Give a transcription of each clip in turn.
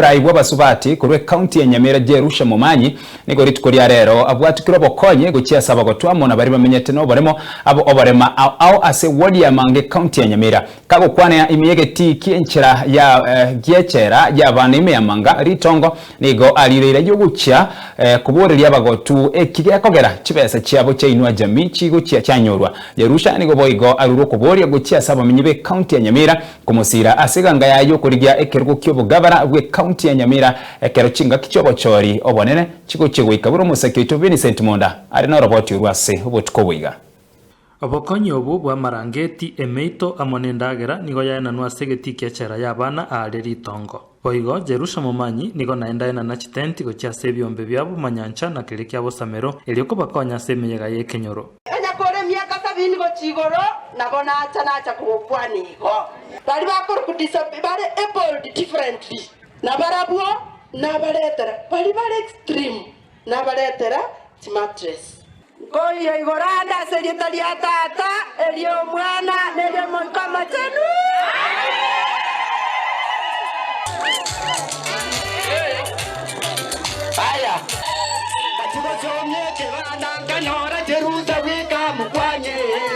Omorai bw'abasubati korwa ekaunti ya Nyamira Jerusha Momanyi nigo rituko ria rero abwatukire obokonyi gochia ase abagotwa amo na baria bamenyete noboremo abo oborema ao ao ase ward ya Manga ekaunti ya Nyamira. Kagokwanea ime y'egetii ki'enchera ya gi'echela y'abana ime ya Manga ritongo nigo arireire ayio gochia koboreria abagotu eki gekogera chibesa chiabo chia Inua Jamii chigochia chianyorwa. Jerusha nigo boigo arure okoboria gochia ase abamenyi b'ekaunti ya Nyamira Komosiira ase eganga yaye y'okorigia ekerogo ki'obogabara bw'ecounty ya Nyamira ekero chingaki chi'obochori obonene chigochia goika buna omosake oito Vincent Monda are noroboti orwo ase obotuko obo iga. Obokonyi obwo bw'amarangeti, emeito, amo nendagera nigo yaenanwa ase egetii ki'echela y'abana aaria ritongo. Boigo, Jerusha omomanyi nigo naende aenana chitenti gochia ase ebiombe bia bomanyancha na keria kia bosamero, erio kobakonya ase emeyega y'ekenyoro. Onye kore emiaka sabini gochia igoro, nabo nacha nacha kogokwana igo. Baria bakorokwa disab bare abled differently, nabarabwo nabaretera baria bare extreme nabaretera chimattress. Nkoira igoro ande ase erieta ria Tata, eri'Omwana, na eri'Omoika Omochenu.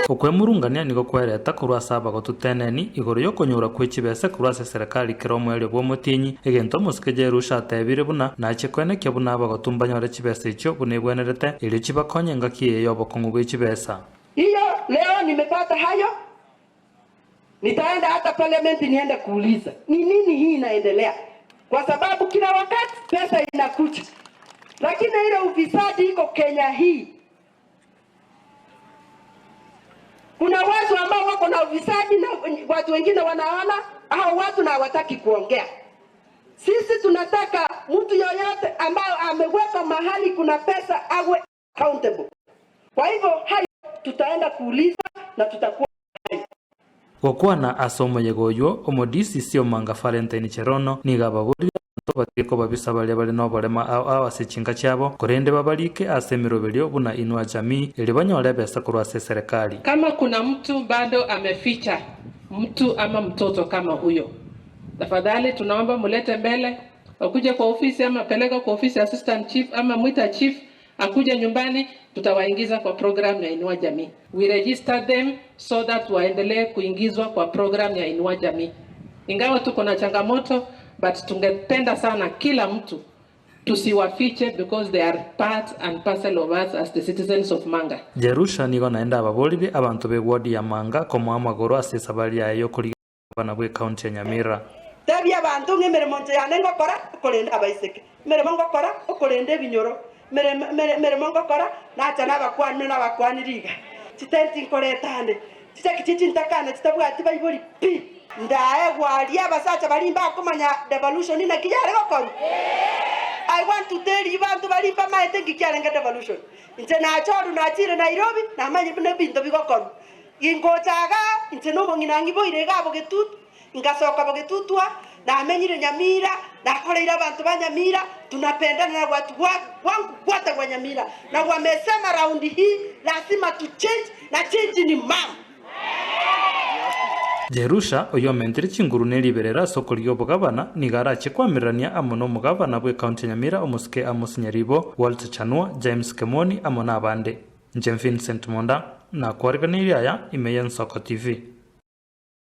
Okwemurungania nigo kwereta korwa ase abagotu teneni igoro y'okonyora kwe chibese korwa ase eserekari kera omoerio bw'omotienyi, egento omosike Jerusha atebire buna nachie koenekia buna abagotu mbanyore chibesa echio buna ebwenerete, erio chibakonye engaki eye y'obokong'u bwe chibesa. Hiyo leo nimepata hayo, nitaenda hata parliament niende kuuliza ni nini hii inaendelea, kwa sababu kila wakati pesa inakuja, lakini ile ufisadi iko Kenya hii. Kuna watu ambao wako na ufisadi na watu wengine wanaona hao watu na hawataki kuongea. Sisi tunataka mtu yoyote ambayo amewekwa mahali kuna pesa awe accountable. Kwa hivyo hayo tutaenda kuuliza na tutakuwa hai. Gokwana ase omoyega oyio, omo-DCC Omanga Valentine Cherono nigo ababorire abanto batige kobabisa baria bare noborema ao ao ase chinka chiabo, korende babarike ase emeroberio buna Inua Jamii erio banyore ebesa korwa ase eserekari. Kama kuna mtu bado ameficha mtu ama mtoto kama huyo, tafadhali tunaomba mulete mbele, wakuje kwa ofisi ama peleka kwa ofisi ya assistant chief ama mwita chief akuje nyumbani, tutawaingiza kwa program ya Inua Jamii. We register them so that waendelee kuingizwa kwa program ya Inua Jamii. Ingawa tuko na changamoto, but tungependa sana kila mtu tusiwafiche because they are part and parcel of us as the citizens of Manga. Jerusha nigo naende ababorire abanto b'eward ya Manga komoa amagoro ase esabari yaye y'okorigia Gavana bw'ecounty ya Nyamira. Tebia abanto ng'a emeremo inche yane ngokora, okorenda abaiseke, emeremo ngokora, okorenda ebinyoro, emeremo ngokora, nacha nabakwani nabakwani riga, chitenti nkoreta ande, chichaki chie chintakana chitabwati baibori pi. Ndaegwa aria abasacha baria mbakomanya devolution naki yare gokorwa. I want to tell you banto baria mbamaete nki kiarenge devolution. Inche nacha orwo nachire Nairobi namanyire buna ebinto bigokorwa. Ingocha igaa, inche nomong'ina ng'iboire igaa bogetutu, ingasoka bogetutwa, namenyire Nyamira, nakoreire abanto ba Nyamira, tunapendana na watu wangu wote wa Nyamira, na wamesema raundi hii lazima tu change na change ni mama. Jerusha, oyio omentire chinguru ne riberera ase okorigia obogabana, nigo arachie koamererania amo nomogabana bw'ecounty ya Nyamira omosike Amos Nyaribo, Walter Chanua, James Kemoni amo nabande. Inche Vincent Monda, nakwareganeirie aya ime y'Ensoko TV.